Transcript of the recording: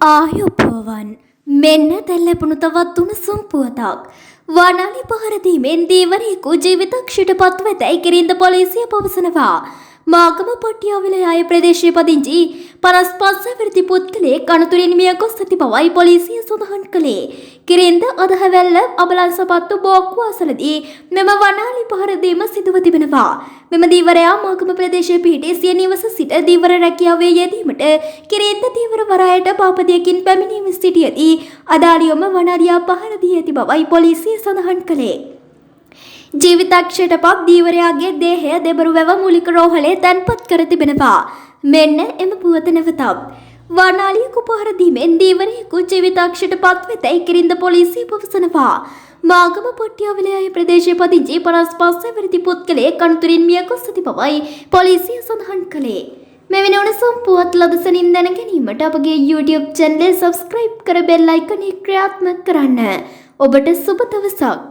ආයුබෝවන්. මෙන්න දැන් ලැබුණු තවත් උණුසුම් පුවතක්. වනාලි පහර දීමෙන් ධීවරයෙකු ජීවිතක්ෂයට පත්ව ඇතැයි කිරින්ද පොලිසිය පවසනවා. මාගම පට්ටියාවිල ප්‍රදේශයේ පදිංචි 55 හැවිරිදි පුද්ගලයෙක් අනතුරින් මිය ගොස් ඇති බවයි පොලිසිය සඳහන් කළේ. කිරින්ද අදහවැල්ල අබලන් සපත්තු බෝක්කු අසලදී මෙම වනාලි පහර දීම සිදුව තිබෙනවා. මෙම ධීවරයා මාගම ප්‍රදේශයේ පිහිටි සිය නිවස සිට ධීවර රැකියාවේ යෙදීමට කිරින්ද ධීවර වරායට පාපදියකින් පැමිණීම සිටියදී අදාළියම වනාලියා පහර දී ඇති බවයි පොලිසිය සඳහන් කළේ. ජීවිතක්ෂයට පත් ධීවරයාගේ දේහය දෙබරු වැව මූලික රෝහලේ තැන්පත් කර තිබෙනවා. මෙන්න එම පුවත නැවතත්. වනාලියකු පහර දීමෙන් ධීවරයෙකු ජීවිතක්ෂයට පත් වෙතැයි කිරින්ද පොලිසිය පවසනවා. මාගම පොට්ටියාවිලය ප්‍රදේශයේ පදිංචි 55 හැවිරිදි පුද්ගලයෙක් අනතුරින් මිය ගොස් ඇති බවයි පොලිසිය සඳහන් කළේ. මෙවැනි උණුසුම් පුවත් ලදසනින් දැන ගැනීමට අපගේ YouTube චැනලය සබ්ස්ක්‍රයිබ් කර බෙල් අයිකන් එක ක්‍රියාත්මක කරන්න. ඔබට සුබ දවසක්.